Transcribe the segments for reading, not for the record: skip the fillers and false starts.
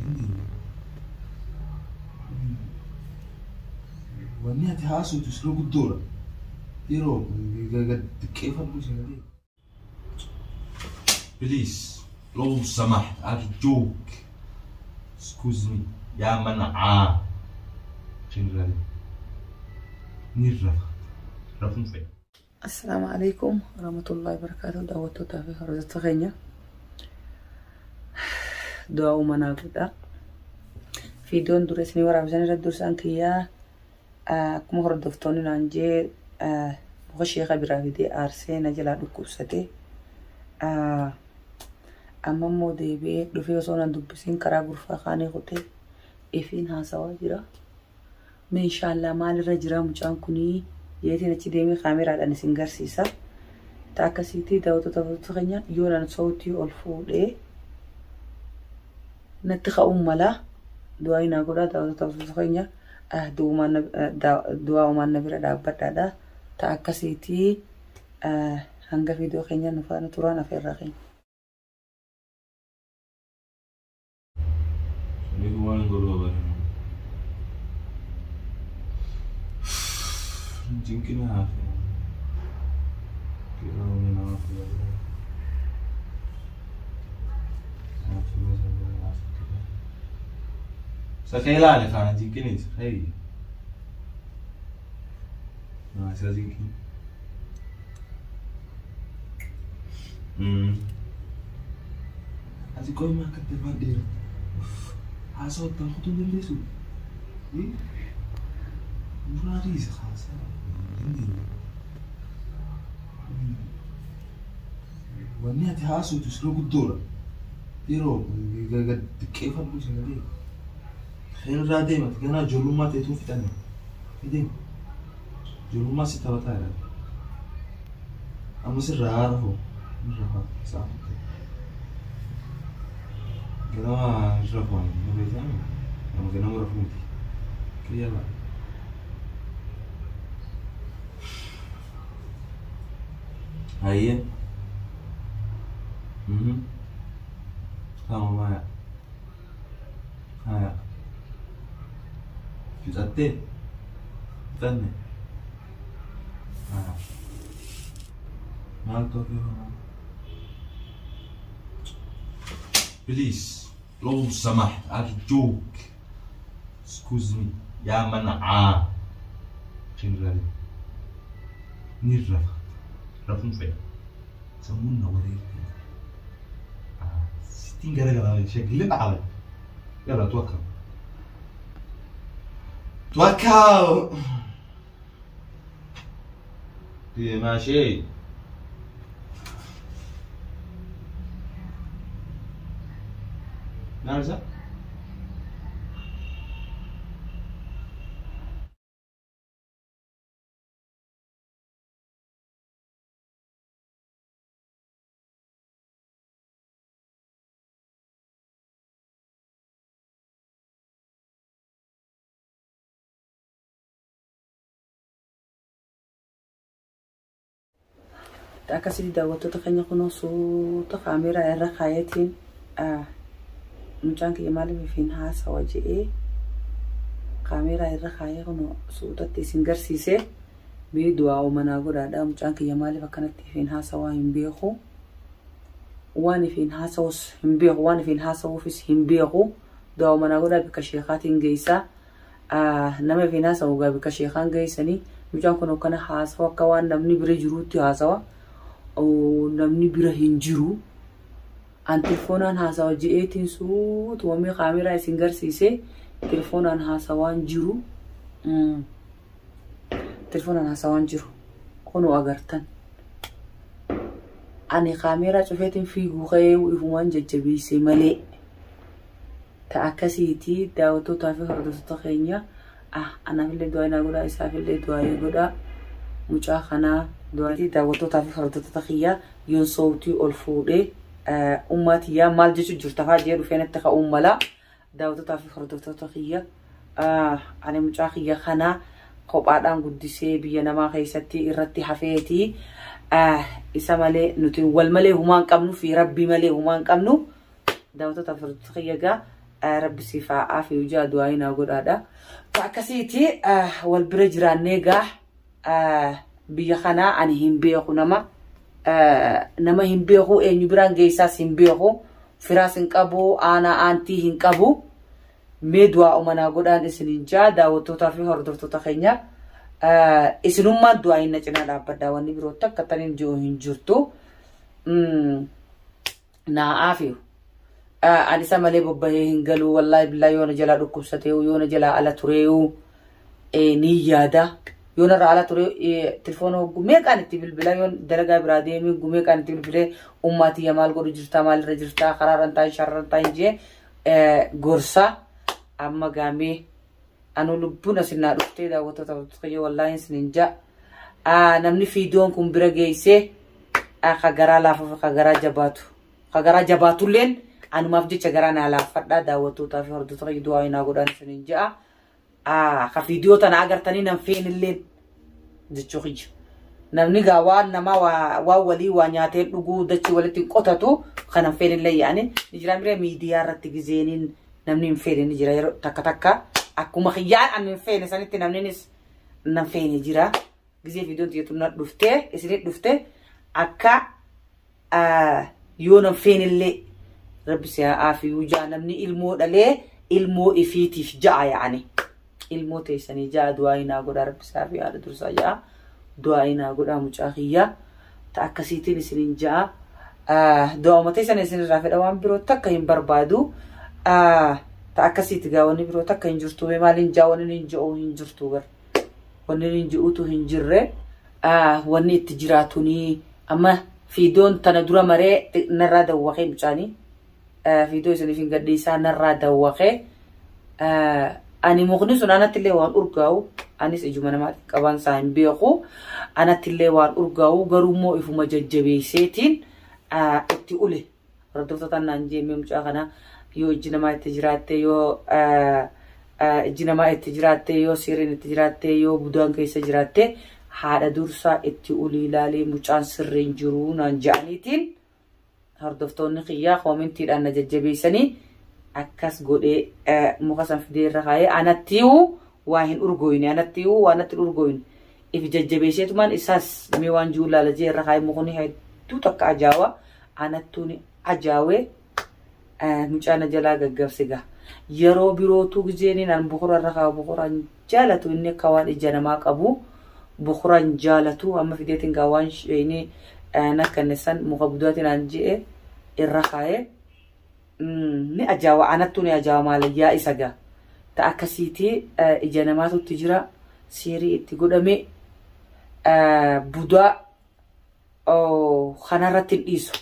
Dandeenye. Wanni ati haasoftu sirra guddoodha. Yeroo xiqqeeffadhu sagalee. Please لو سمحت أرجوك excuse me يا منعاه جنرال نرفع رفع فين. Assalaamu alaikum warahmatullahi wabarakatuh. Daawwattootaa fi hordoftoota keenya. Du'aa uumanaa godha. Viidiyoon dura isinii waraabsan irratti dursaan kiyyaa akkuma hordoftoonni naan jee muka sheeka biraa fidee aarsee na jalaa dhukkubsate. Amma immoo deebi'ee dhufee osoo nan dubbisiin karaa gurfaa kaanii kutee ifiin haasawaa jira. Mee inshaallah maalirra jira mucaan kunii jeetiin achi deemee kaameraadhaan isin garsiisa. Ta akkasiitti daawwattoota hordoftoota keenya yoo nan sa'uutii ol fuudhee natti ka'uun mala du'aa naa godhaa daawwattoota hordoftoota keenya du'aa uumaan na bira dhaabbadhaadha. Ta akkasiitti hanga viidiyoo keenya nu faana turaan afeerraa keenya. Saniif waan godhu abadan. Jinqina hafe. Qiraawni nama fayyada. Sakka ilaali kana jinqinis hey. Naa isa jinqin. Ati qoy maa akkatti afaan dheeratta? Haasawa ittaan kutuu hin dandeessu? Muraa dhiisa haasaa. Dandeenye. Wanni ati haasoftu sirra guddoodha. Yeroo xiqqeeffadhu sagalee. Irraa deema ganaa ijoollummaa ta'etu fixame. Deema. Ijoollummaa si taphataa jira. Amma sirraa haara hoo. Irra haa sa'a. Ganama irra foon hin beekamu. Nama ganama rafuu miti. Kiyya laa. Hayyee. Tamam haya. Haya. Fixattee? Fixanne? Haya. Maaltu hafee hoo? Please لو سمحت أرجوك excuse me يا منعاه جنرال نرفع رفع فين سمونا وريك 60 garagara شكلنا علي يلا توكل توكل ماشي. نرجع. Akkasitti daawwattoota keenya kunoo suuta kaameraa irra kaayetiin mucaan kiyya maaliif ifiin haasawa jedhee kaameraa irra kaayee kunoo suutatti isin garsiisee mee du'aa uumanaa godhaadha. Mucaan kiyya maaliif akkanatti ifiin haasawaa hin beeku. Waan ifiin haasawus hin beeku waan ifiin haasawuufis hin beeku. Du'aa uumanaa godhaa bikka sheekaatiin geessaa. Nama ifiin haasawu gaa bikka sheekaan geessanii mucaan kun akkana haasawa akka waan namni bira jiruutti haasawa. Namni bira hin jiru. An telefoonaan haasawa je'eetiin suutumamee kaameraa isin garsiisee telefoonaan haasawaan jiru. Telefoonaan haasawaan jiru. Kunoo agartan. Ani kaameraa cufeetiin fiiguu ka'ee ifumaan jajjabeesse malee. Ta akkasiiti daawwattootaa fi hordoftoota keenya. Anaafillee du'aa naa godhaa isaafillee du'aa godhaa. Mucaa kanaa daawwattootaa fi hordoftoota kiyyaa yoon soowtii ol fuudhee ummaa tiyyaa maal jechuun jirta fa'aa jee dhufee natti ka'uun mala. Daawwattootaa fi hordoftoota kiyya ani mucaa kiyya kanaa kophaadhaan guddisee biyya namaa keessatti irratti hafeeti. Isa malee nuti wal malee humaa hin qabnu fi rabbii malee humaa hin qabnu. Daawwattootaa fi hordoftoota kiyya gaa Rabbi siif haa aafiyu jaa du'aa naa godhaadha. Akkasiiti wal bira jiraannee gaa biyya kanaa ani hin beeku nama nama hin beeku eenyu biraan geessaas hin beeku firaas hin qabu aanaa aantii hin qabu mee du'aa umanaa godhaan isinin jaa daawwattootaa fi hordoftoota keenya isinummaan du'aa hin na cinaa dhaabbadhaa wanni biroo takka taniin jiru hin jirtu naa aafiyu. Ani isa malee bobbahee hin galu wallaahi billaa yoona jalaa dhukkubsatee yoona jalaa ala tureeyu ni yaada. Yoona irraa ala ture telefoona hogguu meeqaan itti bilbila yoon dalagaa biraa deemee hogguu meeqaan itti bilbilee ummaatii maal godhu jirtaa maalirra jirtaa karaarra taa'in shararra taa'in jee gorsa amma gaamee anu lubbuun asinnaa dhuftee daawwattoota hordoftoota wallaahi isinin jaa namni fiidiyoon kun bira geessee ka garaa laafuuf ka garaa jabaatu ka garaa jabaatulleen anumaaf jecha garaa naa laaffadhaa daawwattootaa fi hordoftoota du'aa naa godhaan isinin ja'a. Ka fiidiyoo tana agartanii nan feenilleen jechuu kiyya. Namni gaa waan namaa waan walii waa nyaatee dhuguu dachii walitti qotatu kanan feenillee yaa'ani ni jira miree miidiyaa irratti gizeeniin namni hin feene ni jira yeroo takka takka akkuma kiyyaan ani hin feene sanitti namninis nan feene jira. Gizee fiidiyoon xiyyeetu na dhuftee isinit dhuftee akka yoo nan feenillee rabbi si haa aafiyuu jaa namni ilmoo dhalee ilmoo ifiitiif ja'a yaa'ani. Ilmoo teessanii ja'a du'aa naa godhaa rabbi isaa fi haadha dursaa ja'a du'aa naa godhaa mucaa kiyyaa ta akkasiitiin isinin ja'a. Du'auma teessan isinirraa fedha waan biroo takka hin barbaadu. Ta akkasiiti gaa wanni biroo takka hin jirtu maaliin jaa wanni hin ji'u hin jirtu gar. Wanni hin ji'utu hin jirre wanni itti jiraatunii amma fiidoon tana dura maree narraa dawwaqee mucaanii fiidoo isiniif hin gadhiisaa narraa dawwaqee ani mukni sun anattillee waan urgaa'u anis ijuma namaatti qaban isaa hin beeku anattillee waan urgaa'u garuu immoo ifuma jajjabeesseetiin itti ule hordoftoota naan jeemee mucaa kana yoo ijji namaa itti jiraatte yoo ijji namaa itti jiraatte yoo sirriin itti jiraatte yoo budaan keessa jiraatte haadha dursaa itti ulii ilaalee mucaan sirriin jiruu naan je'aniitiin hordoftoonni kiyyaa koomintiidhaan na jajjabeessanii akkas godhee muka san fidee irra kaayee anattiyyuu waa hin urgooyne anattiyyuu waa natti hin urgooyne if jajjabeesseetumaan isaas mee waan jiru laala jee irra kaayee mukni hedduu takka ajaawa anattuun ajaawee mucaa na jalaa gaggabse gaa yeroo birootuu gizeeniin an bukura irra kaa'u bukuraan jaalatu inni akka waan ija namaa qabu bukuraan jaalatu amma fideetiin gaa waan isheenii nakkanne san muka budaatiin an je'e irra kaayee ni ajaawa anattu ni ajaawa maalayyaa isa gaa ta akkasiitii ija namaatutti jira seerii itti godhame budaa kanarratti hin dhiisu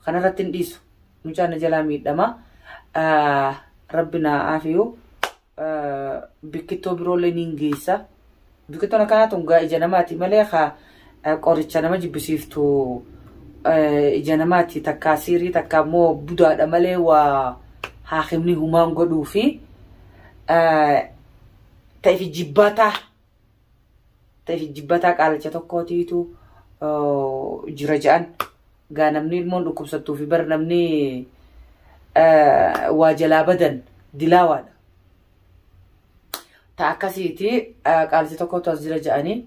kanarratti hin dhiisu mucaan na jalaa miidhama rabbi naa aafiyu biqiltuu biroollee niin geessa biqiltuun akkanaa tun gaa ija namaati malee haa qoricha nama jibbisiiftu ija namaati takkaa siirii takka immoo budaadha malee waa haakimni humaan godhuu fi ta'eef jibbataa ta'eef jibbataa qaalacha tokkootiitu jira je'an gaa namni ilmoon dhukkubsattuu fi bar namni waa jalaa badan dilaawaadha. Ta akkasiiti qaalacha tokkootu as jira je'anii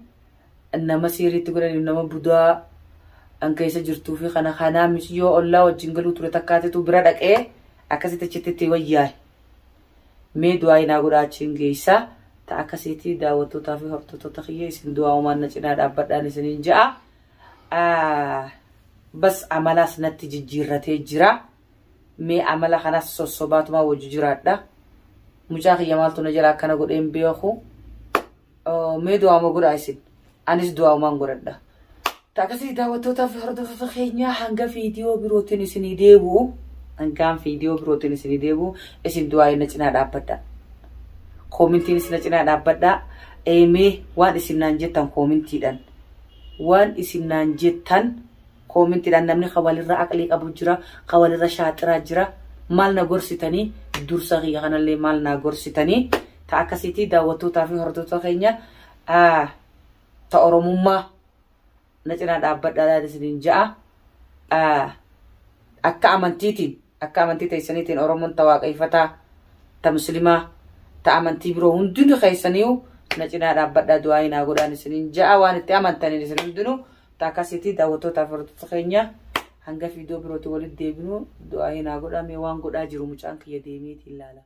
nama siiriitti godhaniif nama budaa an keessa jirtuu fi kana kanaa yoo ollaa wajjin galuu ture takkaatitu bira dhaqee akkasitti achitti itti wayyaa'e. Mee du'aa naa godhaa achiin geessaa. Ta akkasiitti daawwattootaa fi hordoftoota kiyya isin du'aa uumaan na cinaa dhaabbadhaan isiniin ja'a. Bas amalaas natti jijjiirratee jira. Mee amala kanas sossobaatumaa wajji jiraadha. Mucaa kiyya maaltu na jala akkana godheen beeku. Mee du'aa godhaa isin. Anis du'aa uumaan godhadha. Akkasii daawwattootaa fi hordoftoota keenyaa hanga viidiyoo birootiin isinii deebi'u. Hangaan viidiyoo birootiin isinii deebi'u isin du'aa na cinaa dhaabbadha. Koomintiin isin na cinaa dhaabbadha. Mee waan isin naan jettan koomintiidhaan. Waan isin naan jettan koomintiidhaan namni kan walirra aqlii qabu jira, kan walirra shaaxiraa jira. Maal na gorsitanii dursa kiyya kanallee maal na gorsitanii ta akkasiitii daawwattootaa fi hordoftoota keenya ta Oromummaa na cinaa dhaabbadhaa isiniin ja'a. Akka amantiitiin Akka amantii teessaniitiin Oromoon ta waaqeffataa, ta muslimaa, ta amantii biroo hundinuu keessaniiyu na cinaa dhaabbadhaa du'aa naa godhaan isiniin ja'a waan itti amantaniin isin hundinuu ta akkasiitii daawwattootaaf hordoftoota keenya hanga viidiyoo birootti walitti deebinu du'aa naa godhaa mee waan godhaa jiru mucaan kiyya deemeetiin ilaala.